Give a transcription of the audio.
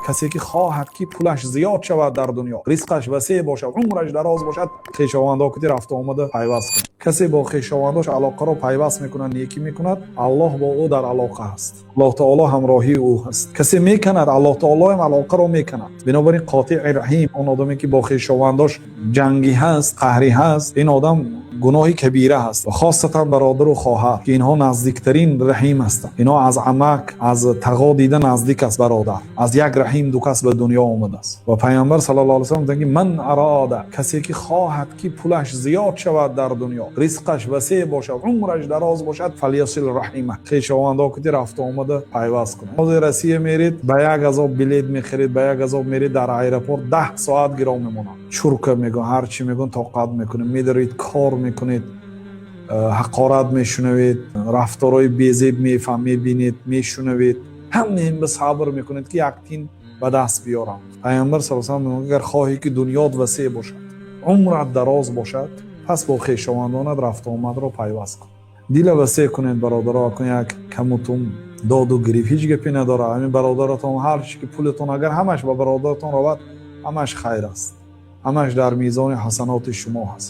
Касе ки хоҳад, ки пулаш зиёд шавад дар дунё, ризқаш васеъ бошад, умраш дароз бошад, хешовандо кути рафта омада пайваст кунад. Касе бо хешовандош алоқаро пайваст мекунад, некӣ мекунад, Аллоҳ бо ӯ дар алоқа ҳаст, Аллоҳ таоло ҳамроҳии ӯ ҳаст. Касе меканад, Аллоҳ таолоам алоқаро меканад. Бинобар ин қотеи раҳим, он одаме ки бо хешовандош ҷангӣ ҳаст, қаҳрӣ ҳаст, ин одам гуноҳи кабира ҳаст. Ва хосатан бародару хоҳар, ки инҳо наздиктарин раҳим ҳастанд. Инҳо аз амак, аз тағо дида наздик аст бародар. Аз як раҳим ду кас ба дунё омадааст. Ва Пайғамбар саллаллоҳу алайҳи васаллам гуфтанд, ки ман арода, касе ки хоҳад, ки пулаш зиёд шавад дар дунё, ризқаш васеъ бошад, умраш дароз бошад, фалйасил раҳима, хешовандо кути рафта омада пайваст кунад. Ҳозир Россия меред, ба як азоб билет мехаред, ба як азоб меред, дар аэропорт 10 соат гиром мемонад. Чурка мегӯн, ҳар чӣ мегӯн, тоқат мекунед, медаред, кор мекунед, ҳақорат мешунавед, рафторҳои безеб мефаҳм, мебинед, мешунавед, ҳамаин ба сабр мекунед, ки як тин ба даст биёрам. Пайғамбар са салам мегӯяд: агар хоҳӣ, ки дунёт васеъ бошад, умрат дароз бошад, пас бо хешовандонат рафтуомадро пайваст кун. Дила васеъ кунед, бародаро. Акун як камутум доду гирифт ҳеҷ гапе надорад. Ҳамин бародаратон ҳар чи ки пулатон агар ҳамаш ба бародаратон равад, ҳамаш хайр аст, ҳамаш дар мизони ҳасаноти шумо ҳаст.